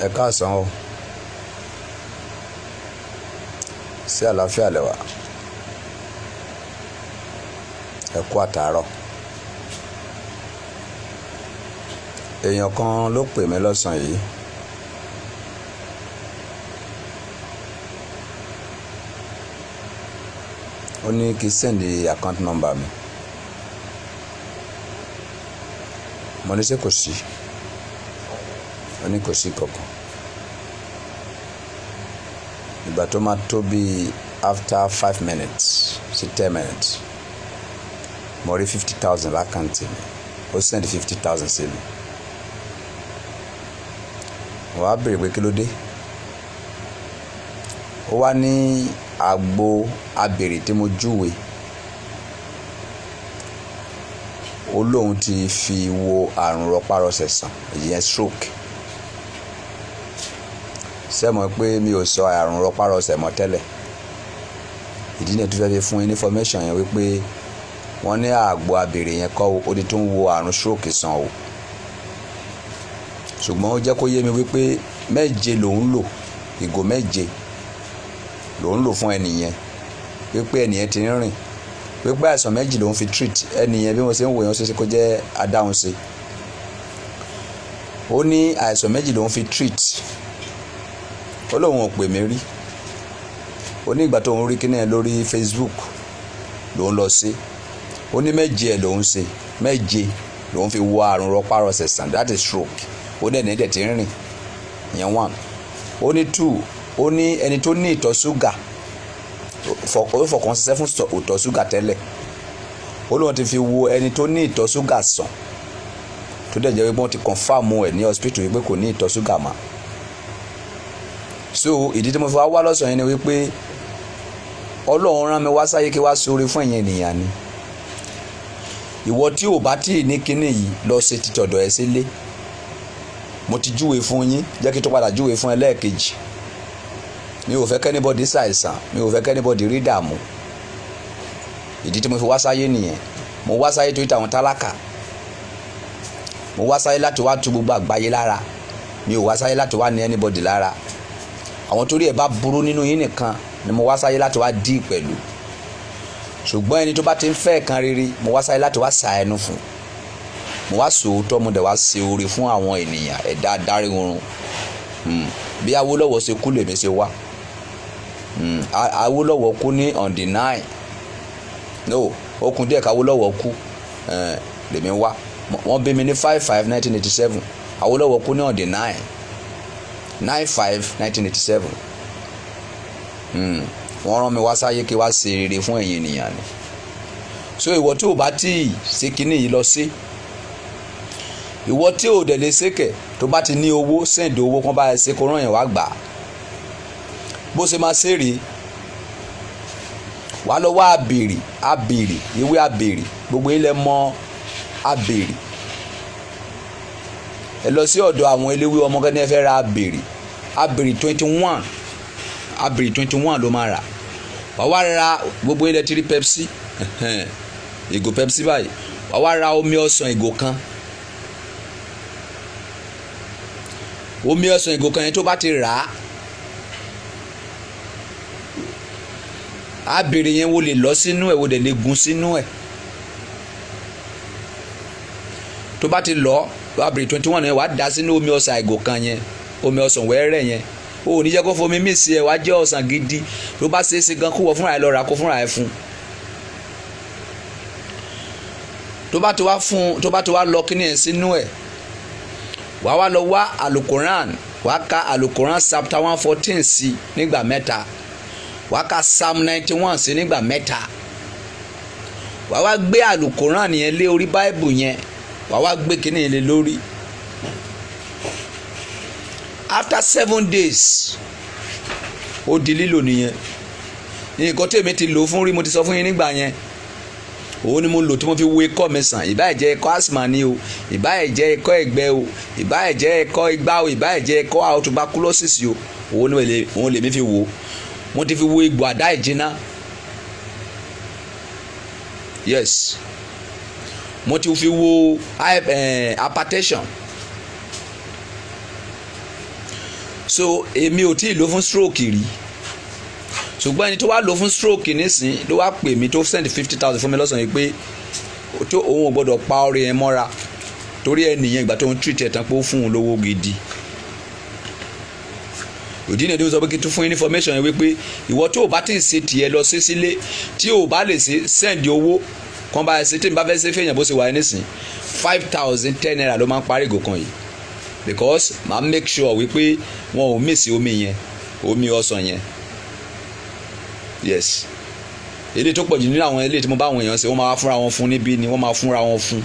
Ẹ káàsán o. Sí àlàáfíà lẹ wà. Ẹ kú àtàárọ̀. Èèyàn kan ló pè mí lọ́sàn-án yìí. Ó ní kí n send account number mi. Mo ní ṣé kò sí. Ó ní kò sí kankan. Ìgbà tó máa tó bí after 5 minutes sí 10 minutes, mo rí 50,000 lákàntì mi. Ó send 50,000 sí mi. Mo wá béèrè pé kí ló dé. Ó wá ní àgbo abèrè tí mo júwe. Ó lóun ti fi wo àrùn rọpárọsẹ̀ sàn, ìyẹn stroke. Ṣé mọ̀ pé mi ò sọ àrùn rọpárọsẹ̀ mọ́ tẹ́lẹ̀? Ìdí nìyẹn tó fẹ́ fi fún yín ní information yẹn wípé wọ́n ní àgbo abèrè yẹn kọ́ ó di tó ń wo àrùn stroke sàn o. Ṣùgbọ́n ó jẹ́ kó yé mi wípé méje lòún lò, ìgò méje lòún lò fún ẹni yẹn, wípé ẹni yẹn ti ń rìn, wípé àìsàn méjì lòún fi treat ẹni yẹn bí mo ṣe ń wò yẹn, ó ṣeé ṣe kó jẹ́ adáhunṣe. Ó ní àìsàn méjì lòún fi treat. Ó lóun ò pè mí rí. Ó ní ìgbà tó ń rí kíní yẹn lórí Facebook lòún lọ sí. Ó ní méje ẹ̀ lòún ṣe, méje lòún fi wo àrùn rọpárọsẹ̀ sàn, that is stroke. Ó dẹ̀ ní dẹ̀ ti ń rìn. Ìyẹn one. Ó ní two, ó ní ẹni tó ní ìtọ̀ ṣúgà, ó fọkàn ṣiṣẹ́ fún ìtọ̀ ṣúgà tẹ́lẹ̀. Ó lóun ti fi wo ẹni tó ní ìtọ̀ ṣúgà sàn, tó dẹ̀ jẹ́ wípé wọ́n ti confirm ẹ̀ ní hospital wípé kò ní ìtọ̀ ṣúgà mọ́. So ìdí tí mo fi wá wá lọ́sàn-án yẹn ni wípé Ọlọ́run rán mi wá sáyé kí wá ṣoore fún ẹ̀yin ènìyàn ni. Ìwọ tí ò bá tíì ní kíní yìí lọ ṣe títọ̀dọ̀ ẹ sílé. Mo ti júwe fún yín, jẹ́ kí n tó padà júwe fún ẹ lẹ́ẹ̀kejì. Mi ò fẹ́ k'anybody ṣàìsàn, mi ò fẹ́ k'anybody rí dààmú. Ìdí tí mo fi wá sáyé nìyẹn. Mo wá sáyé torí tàwọn tálákà. Mo wá sáyé láti wá tu gbogbo àgbáyé lára. Mi ò wá sáyé láti wá ní anybody lára. Àwọn torí ẹ bá burú nínú yín nìkan ni mo wá sáyé láti wá dí pẹ̀lú. Ṣùgbọ́n ẹni tó bá ti ń fẹ́ ẹ̀kan rere, mo wá sáyé láti wá sa ẹnu fún. Mo wá sòótọ́, mo dẹ̀ wá ṣe oore fún àwọn ènìyàn ẹ̀dá adarí oorun. Bí Awólọ́wọ̀ ṣe kú lèmi ṣe wá. Awólọ́wọ̀ kú ní on the 9. No, ó kún díẹ̀ ká Awólọ́wọ̀ kú, lèmi wá. Wọ́n bí mi ní 5/5/1987. Awólọ́wọ̀ kú ní on the 9. 9/5/1987. Wọ́n rán mi wá sáyé kí wá ṣe rere fún ẹ̀yin ènìyàn ni. So ìwọ tí ò bá tíì ṣe kíní yìí lọ sí. Ìwọ tí ò dẹ̀ lè ṣe kẹ̀, tó bá ti ní owó, send owó kan bá ẹ ṣe kó rán yẹn wá gbà. Bó ṣe máa ṣe rèé, wàá lọ wá abèrè, abèrè, ewé abèrè, gbogbo yín lẹ mọ̀ abèrè. Ẹ lọ sí ọ̀dọ̀ àwọn eléwé ọmọ kẹ́ni ẹ fẹ́ ra abèrè. Abèrè 21, abèrè 21 ló máa rà. Wàá wá ra gbogbo yín lẹ ti rí Pepsi, ìgò Pepsi báyìí. Wàá wá ra omi ọsàn ìgò kan. Omi ọsàn ìgò kan yẹn tó bá ti rà á, abèrè yẹn wo lè lọ sínú ẹ̀, wo dẹ̀ lè gun sínú ẹ̀. Tó bá ti lọ, abèrè 21 yẹn wàá dà sínú omi ọsàn ìgò kan yẹn, omi ọsàn wẹ́rẹ́ yẹn. O ò ní jẹ́ kó fomi mí sí ẹ, wàá jẹ́ ọsàn gidi. Tó bá ṣe é ṣe gan kó wọ fúnra ẹ lọ rà kó fúnra ẹ fún. Tó bá ti wá fún, tó bá ti wá lọ kíní ẹ̀ sínú ẹ̀, wàá wá lọ wá Alukoran, wàá ka Alukoran chapter 114 sí nígbà mẹ́ta. Wàá ka Psalm 91 sí nígbà mẹ́ta. Wàá wá gbé Alukoran yẹn lé orí Báíbù yẹn, wàá wá gbé kíní yẹn lé lórí. After 7 days, ó di lílò nìyẹn. Nǹkan tí èmi ti lò fún rí, mo ti sọ fún yín nígbà yẹn. Òun ni mo lò tí mo fi wo ikọ́ mi sàn. Ìbá ẹ̀ jẹ́ ikọ́ asthma ni o, ìbá ẹ̀ jẹ́ ikọ́ ẹ̀gbẹ o, ìbá ẹ̀ jẹ́ ikọ́ igbá o, ìbá ẹ̀ jẹ́ ikọ́ tuberculosis o, òun ni òun lèmi fi wò. Mo ti fi wo egbò àdá ìjìnà. Yes. Mo ti fi wo hypertension. So èmi ò tí ì lò fún stroke rí, ṣùgbọ́n ẹni tó wá lò fún stroke nísìn ló wá pè mí tó send 50,000 fún mi lọ́sàn-án yìí pé tó òun ò gbọ́dọ̀ pa ọrẹ yẹn mọ́ra, torí ẹnìyẹn ìgbà tó ń treat ẹ̀ tán pé ó fún un lówó gidi. Òdì ní ẹni tó sọ pé kí n tún fún information yẹn wípé ìwọ tó o bá ti ń ṣe tiẹ̀ lọ sí sílé, tí o bá lè ṣe, send owó kan bá ṣe. Tí n bá fẹ́ ṣe fẹ́yàn bó ṣe wà nísìn, ₦5,010 ló máa ń parí ìgò kan yìí, because màá make sure wípé wọn ò miss omi yẹn, omi ọsàn yẹn. Yes, eléyìí tó pọ̀ jù nínú àwọn eléyìí tí mo bá àwọn èèyàn ṣe, wọ́n máa fúnra wọn fún níbí ni wọ́n máa fúnra wọn fún.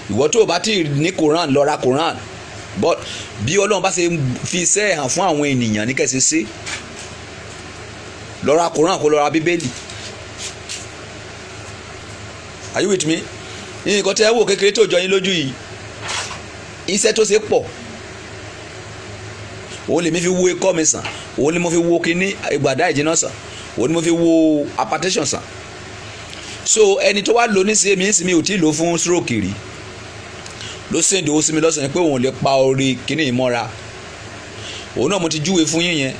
Ìwọ tó o bá ti ní Quran, lọ ra Quran. But bí Ọlọ́run bá ṣe fi iṣẹ́ hàn fún àwọn ènìyàn ní kẹsì sí, lọ ra Quran, kó lọ ra Bíbélì. Are you with me? Nǹkan tí ẹ wò kékeré tó jọ yín lójú yìí, iṣẹ́ tó ṣe pọ̀, òun lèmi fi wo ikọ́ mi sàn, òun ni mo fi wo kíní ìgbàdá ìjìnà sàn, òun ni mo fi wo hypertension sàn. So ẹni tó wá lò ní sí èmi ń sinmi ò tí ì lò fún stroke rí, ló sèǹdì owó sí mi lọ́sàn-án pé òun lè pa orí kíní ìmọ́ra. Òun náà mo ti júwe fún yín yẹn.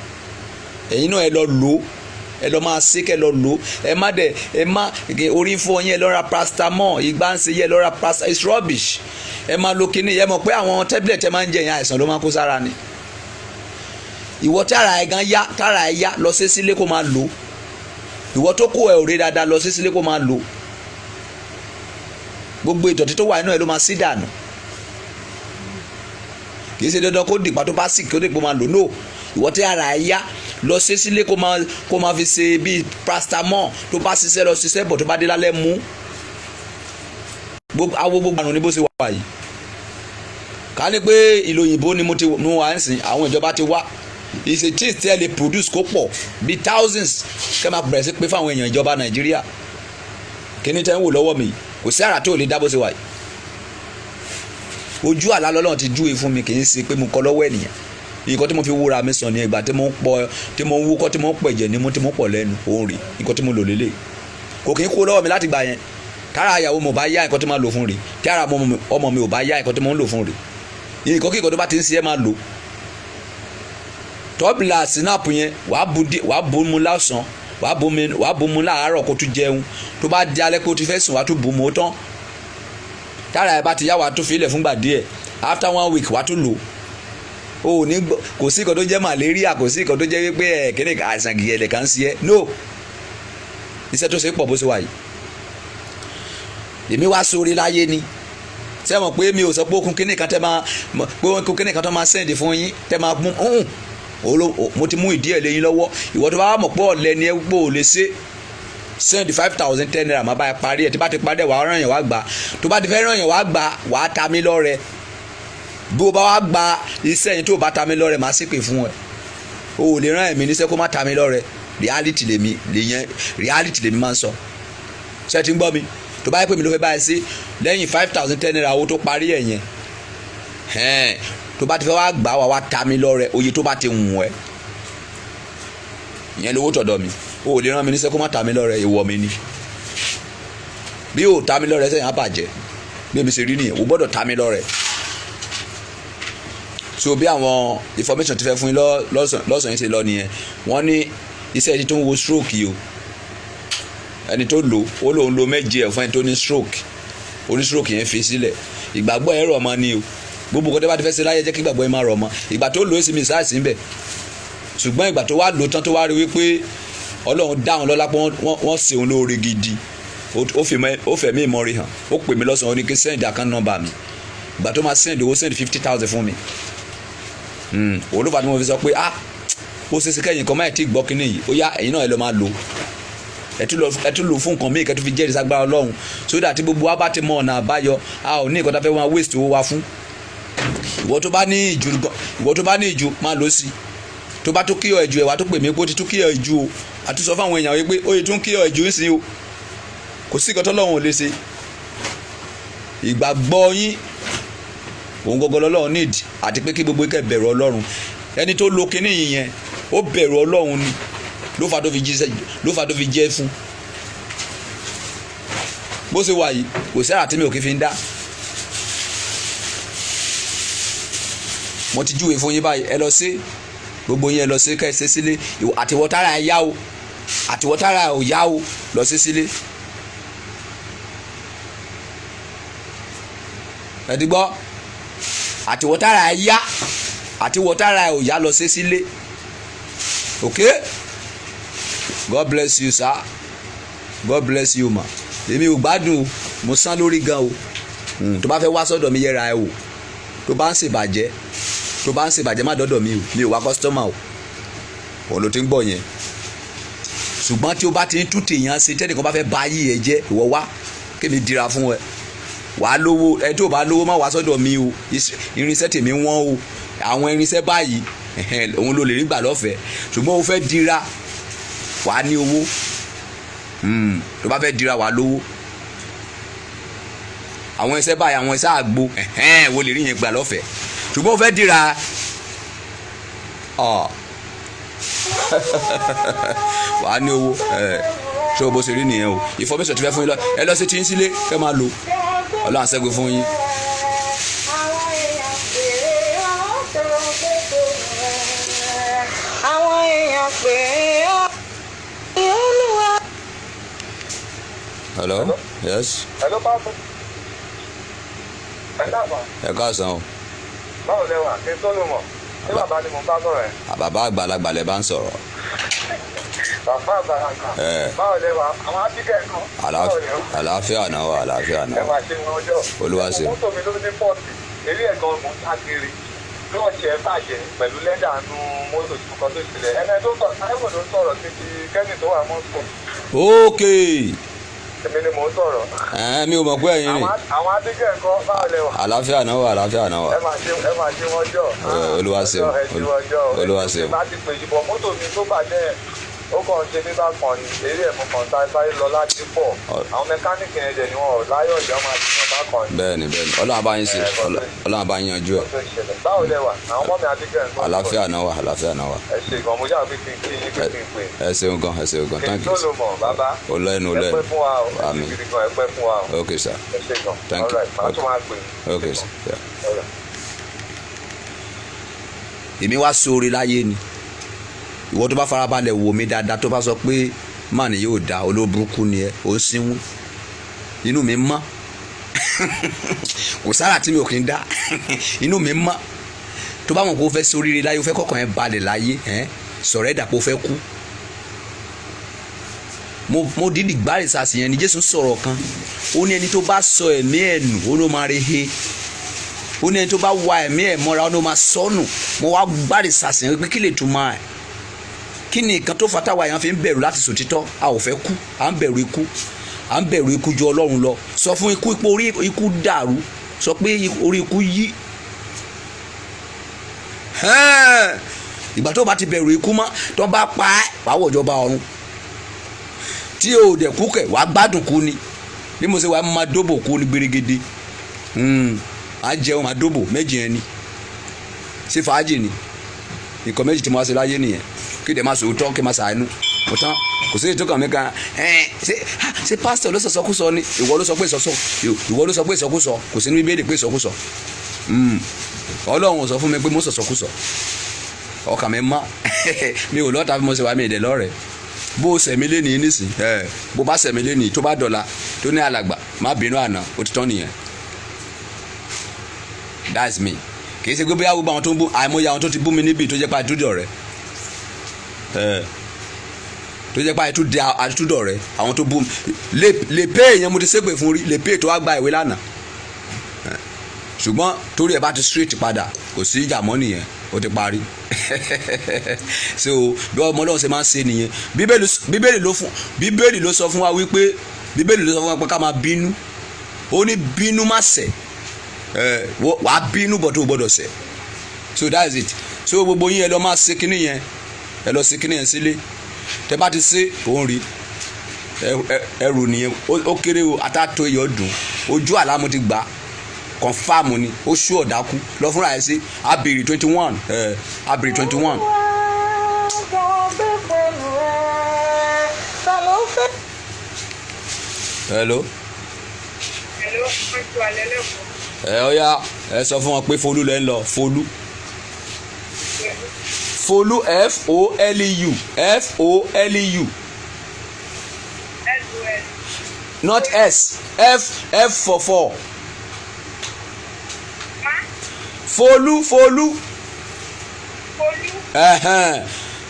Ẹ̀yin náà ẹ lọ lò ó, ẹ lọ máa ṣe kẹ́ lọ lò ó. Ẹ má dẹ̀ ẹ má orí fún yín, ẹ lọ ra paracetamol, ìgbà ń ṣe yẹ, ẹ lọ ra paracetamol, it's rubbish. Ẹ máa lo kíní, ẹ mọ̀ pé àwọn tablet ẹ máa ń jẹ yẹn, àìsàn ló máa kó sára ni. Ìwọ tára ẹ gan yá, tára ẹ yá, lọ sí sílé kó máa lò. Ìwọ tó kó ẹ ò rí dáadáa, lọ sí sílé kó máa lò. Gbogbo ìdọ̀tí tó wà nínú ẹ ló máa sí dànù. Kì í ṣe dandan kó dìgbà tó bá sì kí ó dìgbà máa lò. No, ìwọ tí ara ẹ yá, lọ sí sílé kó máa fi ṣe bíi paracetamol. Tó bá ṣiṣẹ́ lọ ṣiṣẹ́ bọ̀, tó bá dé lálẹ́ mú. Gbogbo awo gbogbo àrùn ní bó ṣe wà yìí. Ká ní pé ìlú òyìnbó ni mo ti mú wa ń sìn, àwọn ìjọba ti wá ìṣe tí tí ẹ lè produce kó pọ̀ bíi thousands, kẹ́ máa bẹ̀rẹ̀ sí pé fáwọn èèyàn ìjọba Nàìjíríà. Kíní tẹ́ ń wò lọ́wọ́ mi, kò sí àrà tó lè dá bó ṣe wà yìí. Ojú àlá lọ́lọ́run ti júwe fún mi, kì í ṣe pé mo kọ lọ́wọ́ ènìyàn. Nǹkan tí mo fi wúra mi sàn ní ìgbà tí mo ń pọ̀, tí mo ń wúkọ́, tí mo ń pẹ̀jẹ̀ ní mú, tí mo ń pọ̀ lẹ́nu, òun rè nǹkan tí mo lò lélẹ̀. Kò kì í kó lọ́wọ́ mi láti gbà yẹn. Tára ìyàwó mo bá yá, nǹkan tí mo lò fún rè. Tára ọmọ mi ò bá yá, nǹkan tí mo ń lò fún rè. Nǹkan kíkan tó bá ti ń ṣe, ẹ máa lò. Tọ́bìlà snap yẹn, wàá bu mu lásán, wàá bu mu láàárọ̀ kó tún jẹun. Tó bá di alẹ́ kó ti fẹ́ sùn, wàá tún bu mu tán. Tára ẹ bá ti yá, wàá tún fi ilẹ̀ fúngbà díẹ̀. After 1 week, wàá tún lò. O ní kò sí nǹkan tó jẹ́ malaria, kò sí nǹkan tó jẹ́ wípé ẹ̀ kíni àìsàn gìyẹ̀lẹ̀ kan sí ẹ. No, iṣẹ́ tó ṣe pọ̀ bó ṣe wà yìí. Èmi wá sórí láyé ni. Ṣé ẹ mọ̀ pé mi ò sọ pé okun kíní kan tẹ́ máa pé okun kíní kan tó máa send fún yín tẹ́ máa mú. Mo ti mú ìdí ẹ̀ lẹ́yìn lọ́wọ́. Ìwọ tó bá mọ̀ pé ọ̀lẹ ni ẹ pé ò lè ṣe, send ₦5,010, máa bá ẹ parí ẹ̀. Tí bá ti parí ẹ̀, wàá ràn yẹn wá gbà. Tó bá ti fẹ́ ràn yẹn wá gbà, wàá ta mí lọ́rẹ. Bí o bá wá gba iṣẹ́ yẹn, tó o bá ta mí lọ́rẹ, màá ṣépè fún ẹ. O ò lè rán ẹ̀mí níṣẹ́ kó má ta mí lọ́rẹ. Reality lèmi lèyẹn, reality lèmi máa ń sọ. Ṣé ẹ ti ń gbọ́ mi? Tó bá yẹ pé mi ló fẹ́ báyìí sí, lẹ́yìn ₦5,010 owó tó parí ẹ̀ yẹn, tó bá ti fẹ́ wá gbà, wá wá ta mí lọ́rẹ oye tó bá ti wù ẹ́. Ìyẹn lówó tọ̀dọ̀ mi. O ò lè rán mi níṣẹ́ kó má ta mí lọ́rẹ, ìwọ mi ni. Bí o ta mí lọ́rẹ, sẹ́yìn á bàjẹ́. Bí èmi ṣe rí nìyẹn, o gbọ́dọ̀ ta mí lọ́rẹ. So bí àwọn information ti fẹ́ fún yín lọ́sàn-án yìí ṣe lọ nìyẹn. Wọ́n ní iṣẹ́ ẹni tó ń wo stroke yìí o, ẹni tó lò ó, lòun lo méje ẹ̀ fún ẹni tó ní stroke, oní stroke yẹn fi sílẹ̀. Ìgbàgbọ́ ẹ̀ rọ̀ mọ́ ni o. Gbogbo nǹkan tó bá ti fẹ́ ṣe láyé, jẹ́ kí ìgbàgbọ́ ẹ̀ máa rọ̀ mọ́. Ìgbà tó lò ó sì mi sáà sí ń bẹ̀, ṣùgbọ́n ìgbà tó wá lò tán, tó wá rí wípé Ọlọ́run dáhùn lọ́lá pé wọ́n ṣe òun lóore gidi, ó fẹ̀mí ìmọ̀re hàn. Ó pè mí lọ́sàn-án, ó ní kí send account number mi. Ìgbà tó máa send owó, send 50,000 fún mi. Òun ló fà tí mo fi sọ pé ah, ó ṣeé ṣe kẹ́yìn kan máa tí gbọ́ kínní yìí. Ó yá, ẹ̀yin náà ẹ lọ máa lò, ẹ tún lò fún nǹkan míì, kẹ́ tún fi jẹ́rìí ságbára Ọlọ́run, so that tí gbogbo wa bá ti mọ ọ̀nà àbáyọ, a ò ní nǹkan tá a fẹ́ wọn waste owó wa fún. Ìwọ tó bá ní ìjù, ìwọ tó bá ní ìjù, máa lò sí. Tó bá tó kí ọ ìjù ẹ̀, wá tó pè mí pé ó ti tún kí ọ ìjù o. Àti sọ fáwọn èèyàn wípé ó yẹ tún kí ọ ìjù ń sìn o. Kò sí nǹkan tọ́lọ́run ò lè ṣe. Ìgbàgbọ́ yín òun gọ́gọ́ lọ́lọ́run need, àti pé kí gbogbo ikẹ̀ bẹ̀rù Ọlọ́run. Ẹni tó lo kinní yìí yẹn, ó bẹ̀rù Ọlọ́run ni, ló fà tó fi jíṣẹ́, ló fà tó fi jẹ́ fún bó ṣe wà yìí. Kò sí àrà tí mi ò kí fi ń dá. Mo ti júwe fún yín báyìí, ẹ lọ sí gbogbo yín, ẹ lọ sí kẹ́ ẹ ṣe sílé. Àtiwọ́ tára ẹ yá o, àtiwọ́ tára ẹ ò yá o, lọ sí sílé. Ẹ ti gbọ́, àtiwọ́ tára ẹ yá, àtiwọ́ tára ẹ ò yá, lọ sí sílé. Okay, God bless you, sir. God bless you, ma. Èmi ò gbádùn o, mo sán lórí gan o. Tó bá fẹ́ wá sọ́dọ̀ mi, yẹra ẹ o. Tó bá ń ṣèbàjẹ́, tó bá ń ṣèbàjẹ́, má dọ́dọ̀ mi o. Mi ò wá customer o. Òun ló ti ń gbọ́ yẹn. Ṣùgbọ́n tí o bá ti ń tú tèèyàn ṣe, tẹ́nìkan bá fẹ́ ba ayé ẹ jẹ́, ìwọ wá kémi dira fún ẹ, wàá lówó ẹ. Tí o bá lówó, má wá sọ́dọ̀ mi o. Irinṣẹ́ tèmi wọ́n o. Àwọn irinṣẹ́ báyìí, òun ló lè rí gbà lọ́fẹ̀ẹ́. Ṣùgbọ́n o fẹ́ dira, wàá ní owó. Tó bá fẹ́ dira, wàá lówó. Àwọn iṣẹ́ báyìí, àwọn iṣẹ́ àgbo, wo lè rí yẹn gbà lọ́fẹ̀ẹ́. Ṣùgbọ́n o fẹ́ dira ọ, wàá ní owó. Ṣé o bó ṣe rí nìyẹn o. Information ti fẹ́ fún yín lọ, ẹ lọ sí tí ń sílé kẹ́ máa lò. Ọlọ́run ṣẹ́gun fún yín. Àwọn èèyàn pè é ọ́ tó gbé fóònù rẹ̀. Àwọn èèyàn pè é ọ́ Olúwa. Hello, yes. Hello, Pastor. Ẹ káàbọ̀. Ẹ káàsán o. Báwo lẹ wà? Kí n tó lò mọ̀. Ṣé bàbá ni mo bá sọ̀rọ̀ ẹ̀? Bàbá àgbàlagbà lẹ bá ń sọ̀rọ̀. Bàbá àgbàlagbà. Ẹ. Báwo lẹ wà? Àwọn áfíríkà kan. Báwo lẹ wà? Àlàáfíà náà wà, àlàáfíà náà Ẹ wà. máa ṣe wọn ọjọ́. Olúwa ṣeun. Mọ́tò mi ló ní pọ́ọ̀tì. Eré ẹ̀ gan mo ń sá kiri. Lọ́ọ̀ṣì ẹ̀ bàjẹ́ pẹ̀lú lẹ́dà nu mọ́tò tí mo kọ́ tó ṣẹlẹ̀. Ẹni tó sọ Táíwò ló ń sọ̀rọ̀ sí ti Kẹ́mi tó wà mọ́tò. Ok. Èmi ni mò ń sọ̀rọ̀. Ẹ mi ò mọ̀ pé ẹ̀yin ni. Àwọn áfíríkà kan, báwo lẹ wà? Àlàáfíà náà wà, àlàáfíà náà wà. Ẹ máa ṣe wọn jọ. Ẹ, Olúwa ṣeun. Ẹ ṣe wọn jọ. Olúwa ṣeun. Bá ti pè ṣùgbọ́n mọ́tò mi tó bàjẹ́, ó kàn ṣe ní bákan ni eré ẹ̀, mo kàn sáré lọ láti pọ̀. Àwọn mẹkáníìkì yẹn dẹ̀ ni wọn ò láyọ̀, ìjọ máa jìnnà bákan ni. Bẹ́ẹ̀ni, Ọlọ́run bá yín ṣe, Ọlọ́run bá yín yanjú ẹ̀. Tó ṣẹlẹ̀. Báwo lẹ wà? Àwọn ọmọ mi àti kẹ́ ń gbọ́. Àlàáfíà náà wà, àlàáfíà náà wà. Ẹ ṣe gan, mo yà pé kí n kí yín pé kí n pè. Ẹ ṣeun gan, ẹ ṣeun gan. Kí n Thank tó you. lò mọ̀, bàbá. Olẹ́nu Ẹ olẹ́nu. pẹ́ fún wa o. Ẹ ṣe Àmín. gidi gan, ẹ pẹ́ fún wa o. Ok, sir. Ẹ ṣe gan. Thank you. All right, màá tún máa pè. Ok, sir, yeah. All right. Èmi wá sóore láyé ni. Ìwọ tó bá farabalẹ̀ wò mí dáadáa, tó bá sọ pé má ní yóò da, olóburúkú ni ẹ, ó ń sínwó. Inú mi mọ́, kò sára tí mi ò kí ń dá. Inú mi mọ́. Tó bá mọ̀ pé ó fẹ́ sóríire láyé, ó fẹ́ kọ́kàn ẹ balẹ̀ láyé, ẹ sọ̀rọ̀ ẹ̀ dà pé ó fẹ́ kú. Mo dídì gbáre sàṣì yẹn ni. Jésù sọ̀rọ̀ kan, ó ní ẹni tó bá sọ ẹ̀mí ẹ̀ nù, ó ló máa rí he. Ó ní ẹni tó bá wa ẹ̀mí ẹ̀ mọ́ra, ó ló máa sọnù. Mo wá gbáre sàṣì yẹn pé kí lè tún máa ẹ̀, kí ni nǹkan tó fa táwa èèyàn fi ń bẹ̀rù láti sòtítọ́? A ò fẹ́ kú, à ń bẹ̀rù ikú, à ń bẹ̀rù ikú ju Ọlọ́run lọ. Sọ fún ikú pé orí ikú dàrú, sọ pé orí ikú yí. Hẹ́ẹ̀! Ìgbà tó bá ti bẹ̀rù ikú mọ́, tó bá pa ẹ́, wàá wọ̀jọba ọ̀run. Tí o dẹ̀ kú kẹ̀, wàá gbádùn kú ni. Bí mo ṣe wà, mo máa dóbò kú ni gbèrègede. À jẹun, máa dóbò méjì yẹn ni, ṣé fàájì ni. Nǹkan méjì tí mo wá ṣe láyé nìyẹn: kí dẹ̀ máa sòótọ́, kí máa ṣàánú. Mo tán, kò sí ètò kan mi kan. Ẹ ṣé pásítọ̀ ló sọ̀sọ́kúsọ ni? Ìwọ ló sọ pé ìsọsọ, ìwọ ló sọ pé ìsọkúsọ. Kò sí ní Bíbélì pé ìsọkúsọ. Ọlọ́run ò sọ fún mi pé mo sọ̀sọ́kúsọ. Ọkàn mi mọ́, mi ò lọ́ta. Bí mo ṣe wà, mi ìdẹ̀ lọ́rẹ̀ẹ́. Bó o sẹ̀mí lé nìyí nísìn ẹ, bó bá sẹ̀mí lé nìyí, tó bá dọ̀la, tó ní alàgbà má bínú àná, ó ti tán nìyẹn. That's me. Kì í ṣe pé bóyá gbogbo àwọn tó ń bú, àìmọye àwọn tó ti bú mi níbi tó jẹ́ pé àtúndọ̀ rẹ̀ ẹ, tó jẹ́ pé àtúndọ̀ rẹ̀. Àwọn tó bú mi lè pé èèyàn mo ti ṣépè fún rí, lè pé tó wá gba ìwé lánàá. Ṣùgbọ́n torí ẹ bá ti straight padà, kò sí ìjà mọ́ nìyẹn, ó ti parí. So bí ọmọ Ọlọ́run ṣe máa ń ṣe nìyẹn. Bíbélì ló sọ fún wa wípé, Bíbélì ló sọ fún wa pé ká máa bínú. Ó ní bínú má ṣẹ̀. Ẹ wàá bínú bọ̀ tó o gbọ́dọ̀ ṣẹ̀. So that is it. So gbogbo yín, ẹ lọ máa ṣe kinní yẹn, ẹ lọ ṣe kinní yẹn sílé. Tẹ bá ti ṣe, òun rí ẹrù nìyẹn. Ó kéré o, àtàtò iyọ̀ dùn. Ojú àlá mo ti gbà, confam ni, ó ṣú ọ̀dákú lọ fúnra ẹ̀ sí abèrè 21, ẹ abèrè 21. Jọ̀wọ́ gbé fóònù rẹ̀. Ta ló fẹ́? Hello. Hello, wọ́n ti wà lẹ́lẹ́kọ̀ọ́. Ẹ ó yá, ẹ sọ fún wọn pé Folú lẹ ń lọ, Folú. Folú, F O L U, F O L U. L O L. Not S, F, F for four. Má. Folú, Folú. Folú. Ẹ̀hẹ́n.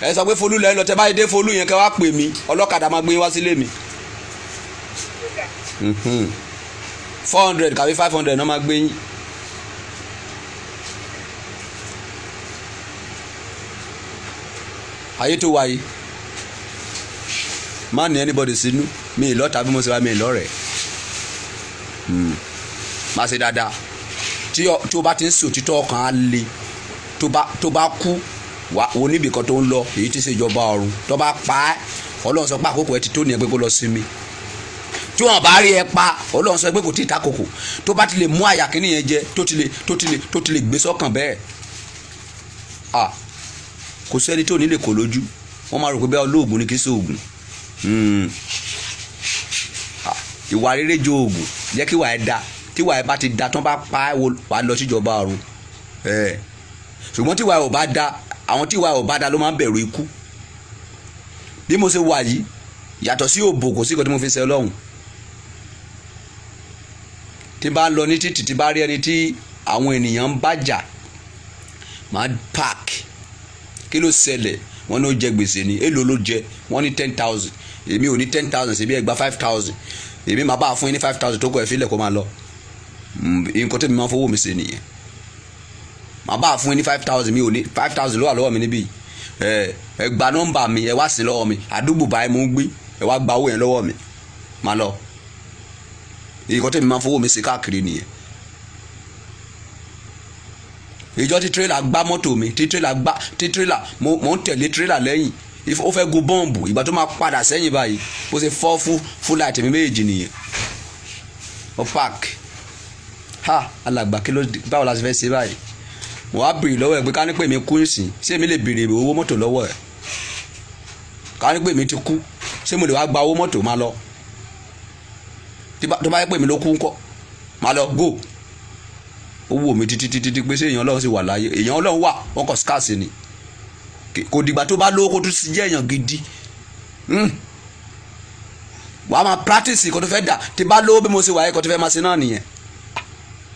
Ẹ sọ pé Folú lẹ́ ń lọ. Tẹ́ báyìí dé Folú yẹn, kẹ́ wá pè mí, ọlọ́kadà máa gbé yín wá sílé mi. Sugar. 400 kàbí 500 náà máa gbé yín. Ayé tó wáyé, má ní anybody sínú mi ì lọ́ta bí mo ṣe wá mi ì lọ́rẹ̀ẹ́. Má ṣe dáadáa. Tí o bá ti ń sùn títọ́, ọkàn á le. Tó bá kú wà wo níbì kan tó ń lọ, èyí tí ń ṣèjọba ọ̀run. Tó bá pa á, Ọlọ́run sọ pé àkókò ẹ ti tó nìyẹn, pé kó lọ sinmi. Tí wọn bá rí ẹ pa, Ọlọ́run sọ pé kò tí ì takòkò. Tó bá ti lè mú àyà kínní yẹn jẹ, tó ti lè gbé sọ́kàn bẹ́ẹ̀, ah, kò sẹ́ni tó ní lè kó lójú. Wọ́n máa rò pé bẹ́ẹ̀ olóògùn ni, kì í ṣe oògùn. Ah, ìwà rere ju oògùn. Jẹ́ kí ìwà ẹ da. Tí ìwà ẹ bá ti da, tán bá pa ẹ́, wàá lọ síjọba ọ̀run. Ṣùgbọ́n tí ìwà ẹ ò bá da, àwọn tí ìwà ẹ ò bá da ló máa ń bẹ̀rù ikú. Bí mo ṣe wà yìí, yàtọ̀ sí òbò, kò sí nǹkan tí mo fi ṣe Ọlọ́run. Tí bá ń lọ ní títì, tí bá rí ẹni tí àwọn ènìyàn ń bá jà, máa park. Kí ló ṣẹlẹ̀? Wọ́n ní ó jẹ gbèsè ni. Èló ló jẹ? Wọ́n ní 10,000. Èmi ò ní 10,000 síbi. Ẹ gba 5,000, èmi máa bá a fún yín ní 5,000 tó kọ. Ẹ fílẹ̀ kó máa lọ. Nǹkan tẹ́mi máa ń fowó mi ṣe nìyẹn. Màá bá a fún yín ní 5,000. Mi ò ní 5,000 ló wà lọ́wọ́ mi níbí. Ẹ gba nọ́mbà mi, ẹ wá sí lọ́wọ́ mi. Àdúgbò báyìí mo ń gbé, ẹ wá gba owó yẹn lọ́wọ́ mi, máa lọ. Nǹkan tẹ́mi máa ń fowó mi ṣe káàkiri nìyẹn. Ìjọ tí tírélà gbá mọ́tò mi, tí tírélà gbá, tí tírélà, mo ń tẹ̀lé tírélà lẹ́yìn, ó fẹ́ gun bọ́ǹbù. Ìgbà tó máa padà sẹ́yìn báyìí, bó ṣe fọ́ fún fúláìtì mi méjì nìyẹn. Ó park. Ha, alàgbà, kí ló dé? Báwo la ṣe fẹ́ ṣe báyìí? Mo wá béèrè lọ́wọ́ ẹ̀ pé ká ní pé mi kú ìsìn, ṣé èmi lè béèrè owó mọ́tò lọ́wọ́ ẹ̀? Ká ní pé mi ti kú, ṣé mo lè wá gba owó mọ́tò? Máa lọ. Tó bá yẹ pé mi ló kú ńkọ́? Máa lọ, go. Ó wò mí títí títí tí pé ṣé èèyàn Ọlọ́run sì wà láyé? Èèyàn Ọlọ́run wà, wọ́n kọ̀ scarce ni. Kò dìgbà tó bá lówó kó tún sí jẹ́ èèyàn gidi. Wàá máa practice nǹkan tó fẹ́ dà. Tí bá lówó bí mo ṣe wà yẹ, kó tó fẹ́ máa ṣe náà nìyẹn.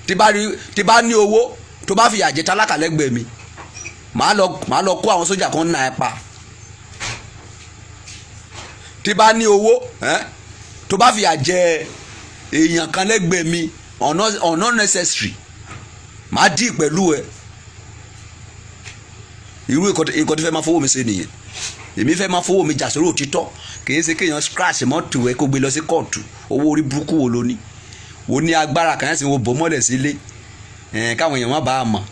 Tí bá rí, tí bá ní owó, tó bá fìyà jẹ tálákà lẹ́gbẹ̀ẹ́ mi, màá lọ kó àwọn sójà kan nà ẹ́ pa. Tí bá ní owó ẹ́, tó bá fìyà jẹ èèyàn kan lẹ́gbẹ̀ẹ́ mi unnecessary, màá dì pẹ̀lú ẹ. Irú nǹkan tó fẹ́ máa fowó mi ṣe nìyẹn. Èmi fẹ́ máa fowó mi jà sórí òtítọ́. Kì í ṣe kéèyàn scratch mọ́tò ẹ, kó gbé lọ sí kóòtù. Owó orí burúkú wo ló ní? Wo ní agbára kan yẹn sì, wo bò mọ́lẹ̀ sílé ẹ̀, káwọn èèyàn má bàa mọ̀.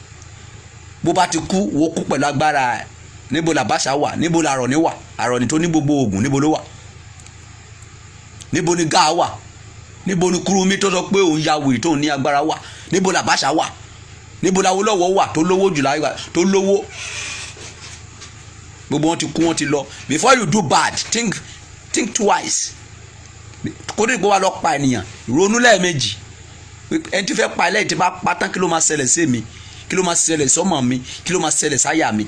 Bó bá ti kú, wo kú pẹ̀lú agbára ẹ̀. Níbo làbáṣà wà? Níbo làrọ̀ní wà? Àrọ̀ní tó ní gbogbo oògùn, níbo ló wà? Níbo ni gáà wà? Níbo ni Kúrúnmí tó sọ pé òun ya wèrè tó ní agbára wà? Níbo làbáṣà wà? Níbo làwòlọ́wọ́ wà tó lówó jù láyé, tó lówó? Gbogbo wọn ti kú, wọn ti lọ. Before you do bad, think twice. Kó tó ìgbó wa lọ pa ènìyàn, ronú lẹ́ẹ̀mejì. Ẹni tí fẹ́ pa ẹlẹ́yìn, tí bá pa tán, kí ló máa ṣẹlẹ̀ sí mi? Kí ló máa ṣẹlẹ̀ sọ́mọ mi? Kí ló máa ṣẹlẹ̀ sáyà mi?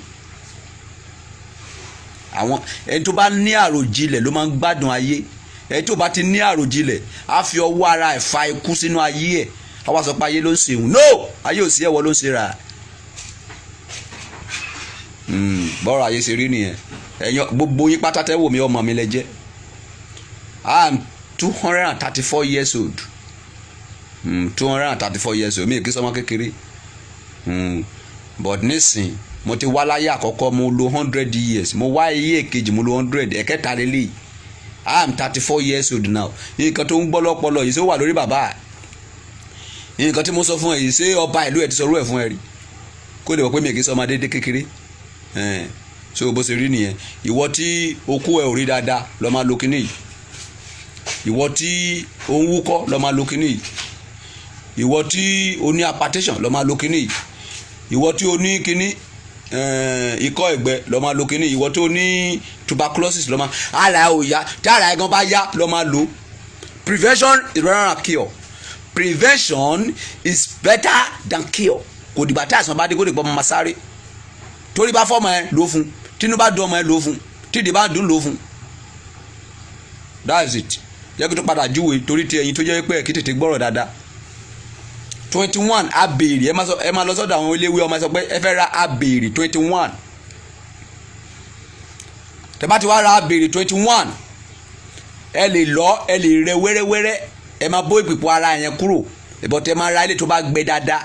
Àwọn ẹni tó bá ní àròjinlẹ̀ ló máa ń gbádùn ayé. Ẹni tó bá ti ní àròjinlẹ̀, á fi ọwọ́ ara ẹ̀ fa ikú sínú ayé ẹ̀, á wá sọ pé ayé ló ń ṣe òun. No, ayé ò sí, ẹ̀wọ̀ ló ń ṣe rà. Bọ́rọ̀ ayé ṣe rí nìyẹn. Ẹ̀yin gbogbo yín pátá tẹ́ wò mí, ọmọ mi lẹ jẹ́. I am 234 years old, 234 years old. Mi ò kí sọmọ kékeré, but nísìn mo ti wá láyé àkọ́kọ́, mo lo 100 years. Mo wá iye èkejì, mo lo 100. Ẹ̀kẹta lélẹ́yìí. I am 34 years old now. Nǹkan tó ń gbọ́ lọ́pọlọ yìí, ṣé ó wà lórí bàbá ẹ̀? Nǹkan tí mo sọ fún ẹ yìí, ṣé ọba ìlú ẹ ti sọ orú ẹ̀ fún ẹ rí? Kó lè wọ pé mi kì í sọ ọmọdé dé kékeré. So bó ṣe rí nìyẹn. Ìwọ tí okú ẹ ò rí dáadáa, lọ máa lo kinní yìí. Ìwọ tí o ń wúkọ́, lọ máa lo kinní yìí. Ìwọ tí o ní hypertension, lọ máa lo kinní yìí. Ìwọ tí o ní kinní ikọ́ ẹ̀gbẹ, lọ máa lo kinní. Ìwọ tí o ní tuberculosis, lọ máa ara ẹ ò yá, tí ara ẹ gan bá yá, lọ máa lo. Prevention is better than cure. Prevention is better than cure. Kò dìgbà tí àìsàn bá dé kó lè gbọ́ máa sáré. Torí bá fọ́ọ̀mù ẹ lò fún, tínú bá dùn ọmọ ẹ lò fún, tídìí bá dùn lò fún. That's it. Jẹ́ kí tó padà júwe torí ti ẹ̀yin tó jẹ́ pé ẹ̀ kí tètè gbọ́rọ̀ dáadáa. 21 abèrè, ẹ máa lọ sọ́dọ̀ àwọn eléwé ọmọ, ẹ sọ pé ẹ fẹ́ ra abèrè 21. Tẹ́ bá ti wá ra abèrè 21, ẹ lè lọ, ẹ lè rẹ wẹ́rẹ́wẹ́rẹ́, ẹ máa bó ìpìpọ̀ ara yẹn kúrò. Ìbọn tẹ́ máa ra ilé tó bá gbẹ dáadáa,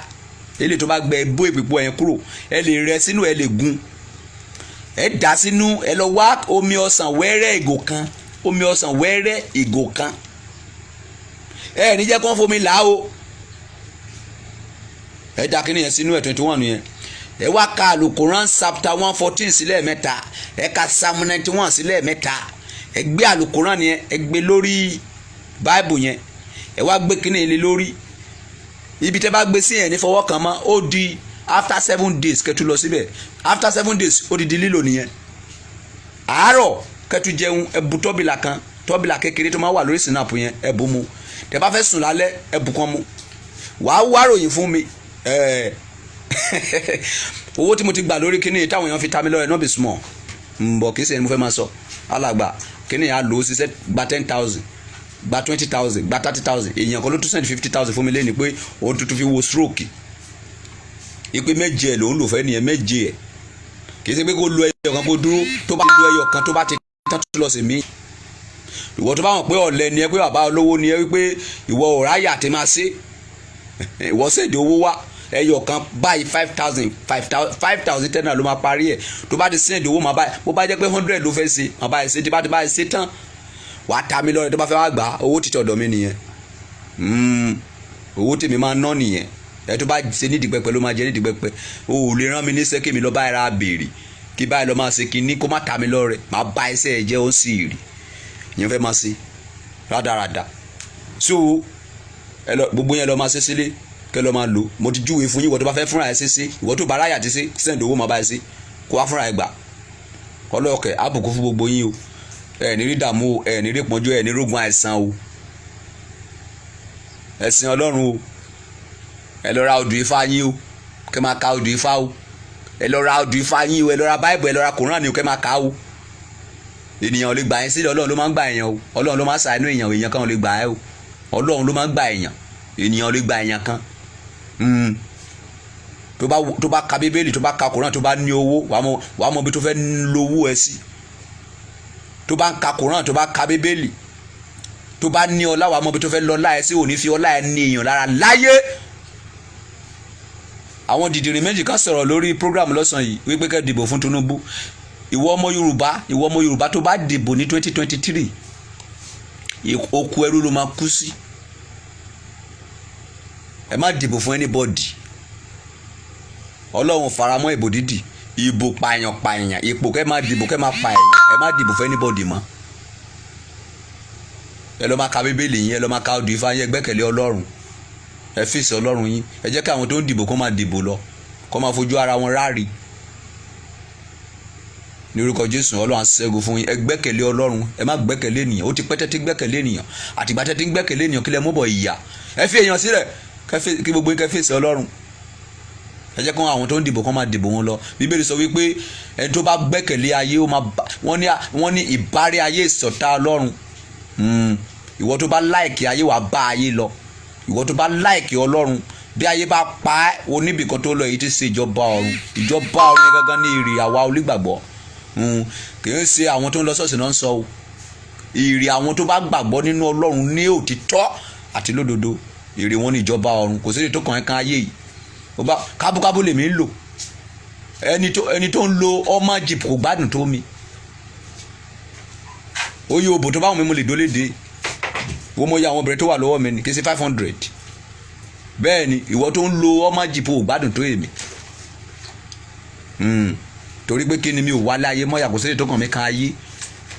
ilé tó bá gbẹ, bó ìpìpọ̀ yẹn kúrò. Ẹ lè rẹ sínú, ẹ lè gún, ẹ dà sínú. Ẹ lọ wá omi ọsàn wẹ́rẹ́ ìgò kan, omi ọsàn wẹ́rẹ́ ìgò kan. Ẹ ní jẹ́ kó ń fomi là á o. Ẹ dà kíní yẹn sínú ẹ, 21 yẹn. Ẹ wá ka Alukoran chapter 114 sílẹ̀ mẹ́ta, ẹ ka Psalm 91 sílẹ̀ mẹ́ta. Ẹ gbé Alukoran yẹn, ẹ gbé lórí Bible yẹn, ẹ wá gbé kíní yẹn lé lórí. Ibi tẹ́ bá gbé sí yẹn ní fọwọ́ kan mọ́. Ó di after 7 days kẹ́tù lọ síbẹ̀. After 7 days, ó di lílò nìyẹn. Àárọ̀ kẹ́tù jẹun, ẹ bu tọ́bìlà kan, tọ́bìlà kékeré tó máa wà lórí sinapu yẹn, ẹ bu mu. Tẹ́ bá fẹ́ sùn lálẹ́, ẹ bu kan mu. Wàá wá ròyìn fún mi. Owó tí mo ti gbà lórí kíní táwọn èèyàn fi ta mi lọ́rẹ̀ no be small. Ń bọ̀, kì í ṣe ni mo fẹ́ máa sọ. Alàgbà kíní yà á lò ó ṣiṣẹ́, gba 10,000, gba 20,000, gba 30,000. Èèyàn kan ló tún send 50,000 fún mi lẹ́nu pé òun tuntun fi wo stroke, ìpè méje ẹ̀ lòún lò fẹ́ nìyẹn, méje ẹ̀. Kì í ṣe pé kó lo ẹyọ kan kó dúró. Tó bá lo ẹyọ kan, tó bá ti tán, tó lọ sí mi. Ìwọ tó bá mọ̀ pé ọ̀lẹ ni ẹ, pé bàbá olówó ni ẹ, wípé ìwọ ò ráyà tí máa ṣe, ìwọ ṣèdè owó wá. Ẹyọ kan báyìí, 5,000, 5,000 10 naira ló máa parí ẹ̀. Tó bá ti send owó, máa báyìí. Bó bá jẹ́ pé 100 ló fẹ́ ṣe, máa báyìí ṣe. Tí bá ti báyìí ṣe tán, wàá ta mi lọ́rẹ. Tó bá fẹ́ wá gbà á, owó títí ọ̀dọ̀ mi nìyẹn. Owó tèmi máa ná nìyẹn. Ẹ tó bá ṣe nídìí pẹpẹ ló máa jẹ nídìí pẹpẹ. O ò lè rán mi níṣẹ́ kí mi lọ báyìí ra béèrè kí báyìí lọ máa ṣe kinní, kó má ta mi lọ́rẹ. Máa bá ẹsẹ̀ ẹ jẹ́, ó sì rí ìyẹn fẹ́ máa ṣe rádaràda. So ẹ lọ, gbogbo yẹn lọ máa ṣe sílé, kẹ́ lọ máa lò. Mo ti júwe fún yín. Ìwọ tó bá fẹ́ fúnra ẹ ṣe ṣe, ìwọ tó bá ráyà ti ṣe, send owó, máa bá ẹ ṣe, kó wá fúnra ẹ gbà. Ọlọ́ọ̀kẹ́ àbùkù fún gbogbo yín o. Ẹ ní rí dààmú o, ẹ ní rí pọ́njú, ẹ ní rógun àìsàn o. Ẹ̀sìn Ọlọ́run o. Ẹ lọ ra odù Ifá yín o, kẹ́ máa ka odù Ifá o. Ẹ lọ ra odù Ifá yín o, ẹ lọ ra Báìbù, ẹ lọ ra Kòránì o, kẹ́ máa kà á o. Ènìyàn ò lè gbà yín sílẹ̀, Ọlọ́run ló máa ń gbà èèyàn o. Ọlọ́run ló máa ń ṣàánú èèyàn o. Èèyàn kan ò lè gbà ẹ́ o. Ọlọ́run ló máa ń gbà èèyàn, ènìyàn ò lè gbà èèyàn kan. Tó bá ka Bíbélì, tó bá ka Kòránì, tó bá ní owó, wàá mọ bí tó fẹ́ lówó ẹ sí. Tó bá ń ka Kòránì, tó bá ka Bíbélì, tó bá ní ọlá, wàá mọ bí tó fẹ́ lọ́lá ẹ sí. Òní fi ọlá ẹ ní èèyàn lára láyé. Àwọn dìdìrín méjì kan sọ̀rọ̀ lórí program lọ́sàn-án yìí wípé kẹ́ dìbò fún Tinubu. Ìwọ ọmọ Yorùbá, ìwọ ọmọ Yorùbá tó bá dìbò ní 2023, oko ẹrú ló máa kú sí. Ẹ má dìbò fún anybody. Ọlọ́run faramọ́ ìbò dídì, ìbò pààyàn pààyàn, ipò kẹ́ máa dìbò kẹ́ máa pààyàn. Ẹ má dìbò fún anybody mọ́. Ẹ lọ máa ka Bíbélì yín, ẹ lọ máa ka odù Ifá yín. Ẹ gbẹ́kẹ̀lé Ọlọ́run, ẹ fèsì Ọlọ́run yín. Ẹ jẹ́ kí àwọn tó ń dìbò kó máa dìbò lọ, kó máa fojú ara wọn ráre. Ní orúkọ Jésù, Ọlọ́run á ṣẹ́gun fún yín. Ẹ gbẹ́kẹ̀lé Ọlọ́run, ẹ má gbẹ́kẹ̀lé ènìyàn. Ó ti pẹ́ tẹ́tí gbẹ́kẹ̀lé ènìyàn. Àtìgbà tẹ́tí gbẹ́kẹ̀lé ènìyàn, kí lẹ mú bọ̀? Ìyà. Ẹ fi èèyàn sílẹ̀, kí gbogbo yín kẹ́ fèsì Ọlọ́run. Ẹ jẹ́ kí àwọn tó ń dìbò kó máa dìbò wọn lọ. Bíbélì sọ wípé ẹni tó bá gbẹ́kẹ̀lé ayé, ó máa wọ́n ní ìbárẹ́ ayé ìsọ̀tá Ọlọ́run. Ìwọ tó bá like ayé, wàá bá ayé lọ. Ìwọ tó bá like Ọlọ́run, bí ayé bá pa ẹ́, oníbìkan tó lọ, èyí tí ṣe ìjọba ọ̀run. Ìjọba ọ̀run yẹn gangan ní èrè àwa onígbàgbọ́. Kì í ṣe àwọn tó ń lọ ṣọ́ọ̀ṣì náà ń sọ o. Èrè àwọn tó bá gbàgbọ́ nínú Ọlọ́run ní òtítọ́ àti lódodo, èrè wọn ní ìjọba ọ̀run. Kò sí èyí tó kàn ẹ́ kan ayé yìí. Ó bá kábúkábú lèmi ń lò. Ẹni tó ń lo ọmọ jeep kò gbádùn tó mi. Oye òbò tó bá wọn mi, mo lè dólédè wo. Mo yẹ àwọn obìnrin tó wà lọ́wọ́ mi ni, kì í ṣe 500. Bẹ́ẹ̀ ni ìwọ tó ń lo ọmọ jeep ò gbádùn tó èmi. Torí pé kí ni? Mi ò wálé ayé mọ́yà. Kò sí èyí tó kàn mí kan ayé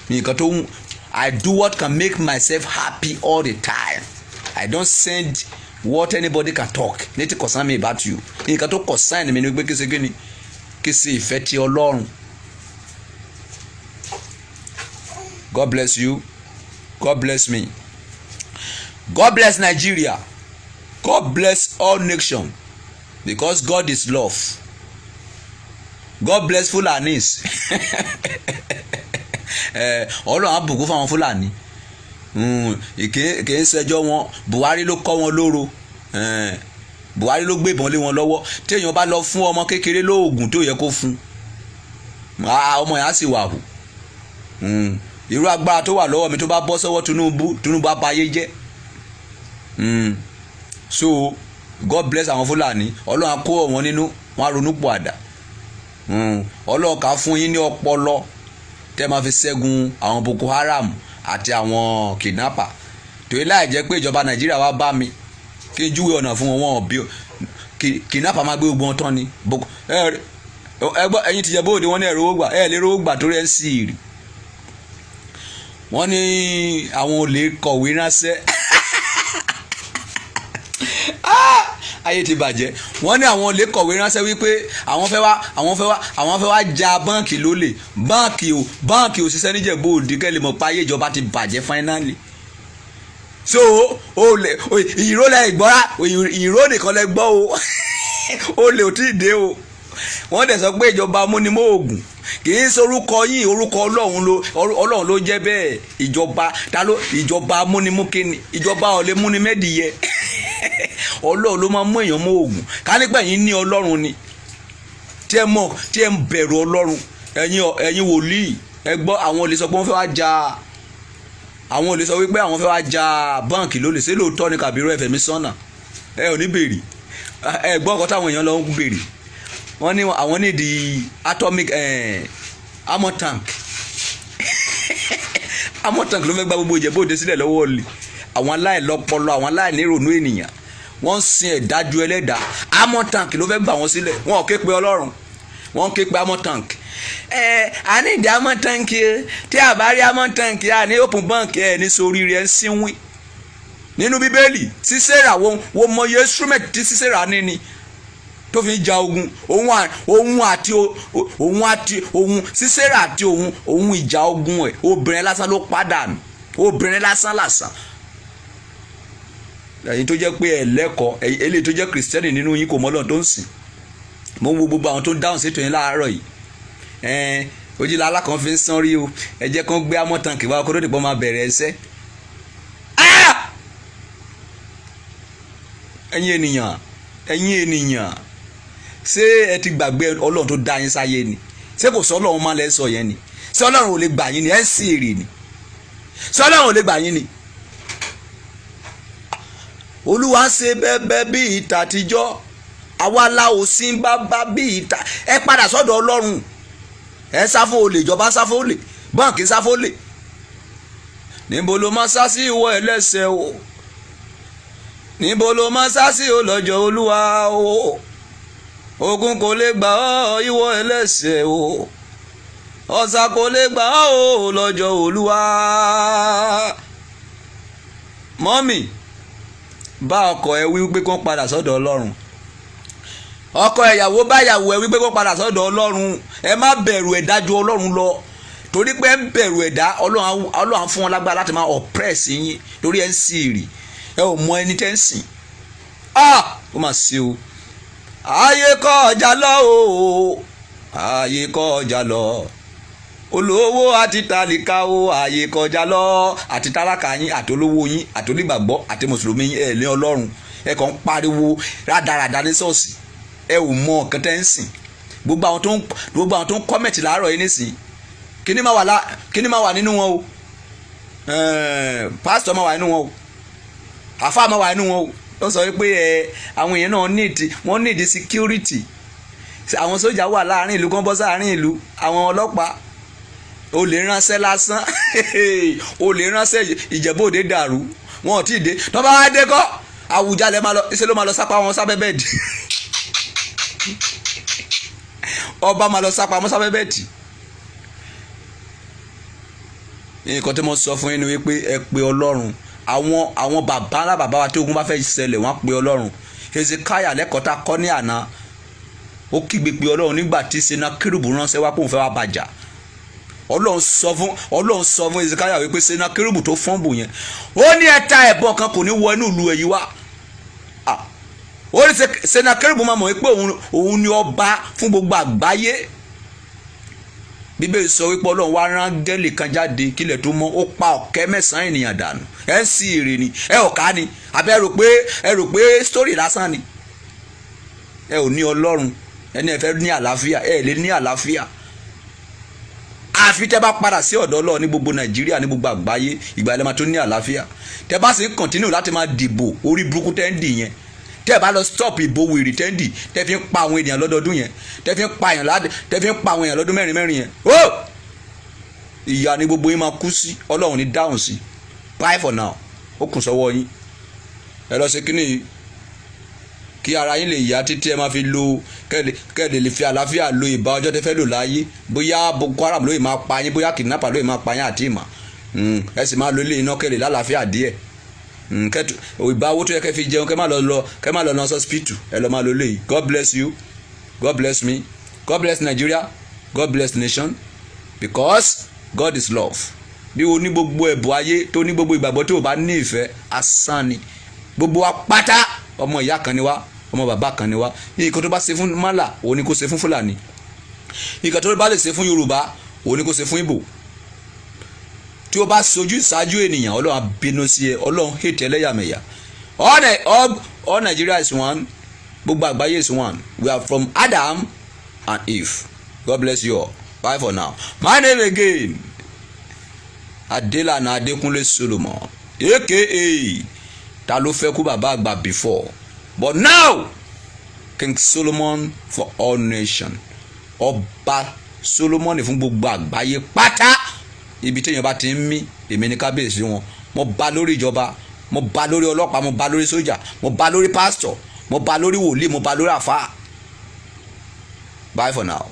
mi. Nǹkan tó ń, I do what can make myself happy all the time. I don't send what anybody can talk. Nothing concern me about you. Nǹkan tó concern mi ni pé kí ṣe kí ni, kí ṣe ìfẹ́ ti Ọlọ́run. God bless you. God bless me. God bless Nigeria. God bless all nations, because God is love. God bless Fulanis. Ọlọ́run á bùkún fáwọn Fúlàní. Kì í ṣẹjọ́ wọn, Buhari ló kọ́ wọn lóró, Buhari ló gbébọn lé wọn lọ́wọ́. Téèyàn bá lọ fún ọmọ kékeré lóògùn tó yẹ kó fún ọmọ yẹn á sì wà hù. Irú agbára tó wà lọ́wọ́ mi tó bá bọ́ sọ́wọ́ Tinubu, Tinubu á ba ayé jẹ́. So God bless àwọn Fúlàní. Ọlọ́run á kó wọn nínú wọn á ronú pọ̀ àdá. Ọlọ́run ká fún yín ní ọpọlọ tẹ́ máa fi ṣẹ́gun àwọn Boko Haram àti àwọn kidnapper. Torí láì jẹ́ pé ìjọba Nàìjíríà wá bá mi kí n júwe ọ̀nà fún wọn, wọn bí kidnapper máa gbé gbogbo wọn tán ni. Ẹ gbọ́, ẹ̀yin tìjẹ́ bóde, wọ́n ní ẹ̀rọ owó gbà, ẹ̀ lè rówó gbà torí ẹ̀ ń sì rì. Wọ́n ní àwọn olè kọ̀wé ránṣẹ́. Ayé ti bàjẹ́. Wọ́n ní àwọn olè kọ̀wé ránṣẹ́ wípé àwọn fẹ́ wá ja báǹkì lólè. Báǹkì ò ṣiṣẹ́ níjẹ̀bú Òde. Kẹ́lẹ́ mọ̀ pé ayé ìjọba ti bàjẹ́ finally. So olè ìró lẹ ìgbọ́ra, ìró nìkan lẹ gbọ́ o, olè ò tí ì dé o. Wọ́n dẹ̀ sọ pé ìjọba amúnimóògùn kì í ṣe orúkọ yín, orúkọ Ọlọ́run ló, Ọlọ́run ló jẹ́ bẹ́ẹ̀. Ìjọba ta ló ìjọba amúnimúkíni? Ìjọba ò lè múni mẹ́dìyẹ. Ọlọ́run ló máa mú èèyàn mú òògùn. Ká nígbà yín ní Ọlọ́run ni tí ẹ mọ̀, tí ẹ ń bẹ̀rù Ọlọ́run. Ẹ̀yin wòlíì, ẹ gbọ́, àwọn olè sọ pé wọ́n fẹ́ wá ja, àwọn olè sọ wípé àwọn fẹ́ wá ja báǹkì lólè. Ṣé lóòótọ́ ni kàbíró ẹ̀fẹ̀mí sọ́nà? Ẹ ò ní béèrè. Ẹ gbọ́ ọkọ táwọn èèyàn lọ ń béèrè. Wọ́n ní àwọn ní di atomic armor tank. Armor tank ló fẹ́ gba gbogbo Ìjẹ̀bú Òde sílẹ̀ lọ́wọ́ olè. Àwọn aláìlọ́pọlọ, àwọn aláìnírònú ènìyàn, wọ́n ń sin ẹ̀dájú ẹlẹ́dàá. Armor tank ló fẹ́ gbà wọ́n sílẹ̀. Wọ́n ò ké pe Ọlọ́run, wọ́n ké pe armor tank. Ẹ a ní ìdí armor tank tí a bá rí armor tank, a ní open bank. Ẹ ní sórí rẹ ń sínwín. Nínú Bíbélì, Sísèrà, wo mọye instrument tí Sísèrà ní ni tó fi ń ja ogun. Òun àti òun Sísèrà àti òun ìjà ogun ẹ̀, obìnrin lásán ló pàdánù, obìnrin lásán lásán. Ẹ̀yin tó jẹ́ pé ẹ̀ lẹ́kọ̀ọ́, eléyìí tó jẹ́ Kìrìsìtẹ́nì nínú yín kò mọ Ọlọ́run tó ń sìn. Mo ń wo gbogbo àwọn tó ń dáhùn sétò yín láàárọ̀ yìí. Ẹ̀ẹ́n ojúlá alákan fi ń sán rí o. Ẹ jẹ́ kán gbé armor tank wá kó tó dìpọ́ máa bẹ̀rẹ̀ ẹsẹ̀. Ah! Ẹ̀yin ènìyàn, ẹ̀yin ènìyàn, ṣé ẹ ti gbàgbé Ọlọ́run tó dá yín sáyé ni? Ṣé kò sọ Ọlọ́run máa lẹ́ sọ yẹn ni? Ṣé Ọlọ́run ò lè gbà yín ni? Ẹ̀ ń sì èrè ni. Ṣé Ọlọ́run ò lè gbà yín ni? Olúwa ń ṣe bẹ́ẹ̀bẹ́ bí ìta àtijọ́, àwa la ò sí bábá bí ìta. Ẹ padà sọ́dọ̀ Ọlọ́run. Ẹ sá fún olè, ìjọba sá fún olè, báǹkì sá fún olè. Níbo ló máa sá sí, ìwọ ẹlẹ́ṣẹ̀ o? Níbo ló máa sá sí o lọ́jọ́ Olúwa o? Ogun kò lè gbà ọ́, ìwọ ẹlẹ́ṣẹ̀ o. Ọ̀sà kò lè gbà ọ́ o lọ́jọ́ Olúwa. Mummy, bá ọkọ ẹ wí pé kó padà sọ́dọ̀ Ọlọ́run. Ọkọ ìyàwó, bá ìyàwó ẹ wí pé kó padà sọ́dọ̀ Ọlọ́run. Ẹ má bẹ̀rù ẹ̀dá ju Ọlọ́run lọ, torí pé ẹ ń bẹ̀rù ẹ̀dá, Ọlọ́run á fún wọn lágbára láti máa oppress yín, torí ẹ ń sì rì, ẹ ò mọ ẹni tẹ́ ń sìn. Ah, ó mà ṣe o. Ayé kọjá lọ o, ayé kọjá lọ, olówó àti tálíkà o, ayé kọjá lọ. Àti tálákà yín, àti olówó yín, àti onígbàgbọ́, àti mùsùlùmí yín, ẹ lé Ọlọ́run. Ẹ kàn ń pariwo rádaràda ní ṣọ́ọ̀ṣì. Ẹ ò mọ nǹkan tẹ́ ń sìn. Gbogbo àwọn tó ń comment láàárọ̀ yìí nísìnyí, kíní máa wà nínú wọn o, pásítọ̀ máa wà nínú wọn o, àfáà máa wà nínú wọn o. Ó sọ wípé ẹ àwọn èèyàn náà need, wọ́n need security. Àwọn sójà wà láàrin ìlú, kán bọ́ sáàrin ìlú, àwọn ọlọ́pàá. Olè ránṣẹ́ lásán, olè ránṣẹ́. Ìjẹ̀bú Òde dàrú, wọn ò tí ì dé. Tó bá wá dé kọ́, Àwùjalẹ̀ máa lọ ṣe ló máa lọ sápá wọn sábẹ́ bed. Ọba máa lọ sápá wọn sábẹ́ bed. Nǹkan tí mo sọ fún yín ni wípé ẹ pe Ọlọ́run. Àwọn bàbá ńlá bàbá wa, tí ogun bá fẹ́ ṣẹlẹ̀, wọ́n á pe Ọlọ́run. Hezekiah, lẹ́kọ̀ọ́ tá a kọ́ ní àná, ó kígbe pe Ọlọ́run nígbà tí Senakérúbù ránṣẹ́ wá pé òun fẹ́ wá bàjá. Ọlọ́run sọ fún Hezekiah wípé Senakérúbù tó fọ́nbù yẹn, ó ní ẹ̀ta ẹ̀bọ̀n kan kò ní wọ inú ìlú èyí wá. Ó ní Senakérúbù máa mọ̀ wípé òun ni ọba fún gbogbo àgbáyé. Bíbélì sọ wípé Ọlọ́run wá rán áńgẹ́lì kan jáde kílẹ̀ tó mọ́, ó pa 9,000 ènìyàn dànù. Ẹ ń sí èrè ni, ẹ ò ká ni, àbẹ́ ẹ rò pé story lásán ni? Ẹ ò ní Ọlọ́run. Ẹni ẹ fẹ́ ní àlàáfíà, ẹ lè ní àlàáfíà àfi tẹ́ bá padà sí ọ̀dọ̀ Ọlọ́run. Ní gbogbo Nàìjíríà, ní gbogbo àgbáyé, ìgbà ilẹ̀ máa tó ní àlàáfíà. Tẹ́ bá sì ń continue láti máa dìbò orí burúkú tẹ́ ń dì yẹn, tẹ́ bá lọ stop ìbò wèrè tẹ́ ń dì, tẹ́ fi ń pa àwọn ènìyàn lọ́dọọdún yẹn, tẹ́ fi ń pa àwọn èèyàn lọ́dún mẹ́rin mẹ́rin yẹn, ó ìyà ni gbogbo yín máa kú sí. Ọlọ́run ní dáhùn sí. Bye for now. Ó kùn sọ́wọ́ yín. Ẹ lọ ṣe kínní yìí kí ara yín lè yá títí ẹ máa fi lo kẹ́lẹ̀ lè fi àlàáfíà lo ìbá ọjọ́ tẹ́ fẹ́ lò láyé. Bóyá Boko Haram lóye máa pa yín, bóyá kidnapper lóye máa pa yín àti ìmọ̀, ẹ sì máa lo ilé iná kẹ́lẹ̀ lálàáfíà díẹ̀. Ìbá owó tó yẹ kẹ́ fi jẹun, kẹ́ má lọ lọ hospital, ẹ lọ máa lo ilé. God bless you, God bless me, God bless Nigeria, God bless nation, because God is love. Bí o ní gbogbo ẹ̀bùn ayé, tó ní gbogbo ìgbàgbọ́, tó o bá ní ìfẹ́, asán ni. Gbogbo wa pátá, ọmọ ìyá kan ni wá, ọmọ bàbá kan ni wá. Nǹkan tó bá ṣe fún mọ́là, òun ni kò ṣe fún Fúlàní. Nǹkan tó bá lè ṣe fún Yorùbá, òun ni kò ṣe fún Ìgbò. Tí o bá sojú ìṣáájú ènìyàn, Ọlọ́run á bínú sí ẹ. Ọlọ́run hate ẹlẹ́yàmẹ̀yà. All Nigeria is one. Gbogbo àgbáyé is one. We are from Adam and Eve. God bless you all. Bye for now. My name again, Adelana Adekunle Solomon, aka Ta ló fẹ́ kú bàbá àgbà before, but now King Solomon for all nations, Ọba Solomon fún gbogbo àgbáyé pátá. Ibi téèyàn bá ti ń mí, èmi ní kábíyèsí wọn. Mo bá lórí ìjọba, mo bá lórí ọlọ́pàá, mo bá lórí sójà, mo bá lórí pásítọ̀, mo bá lórí wòlíì, mo bá lórí àfáà. Bye for now.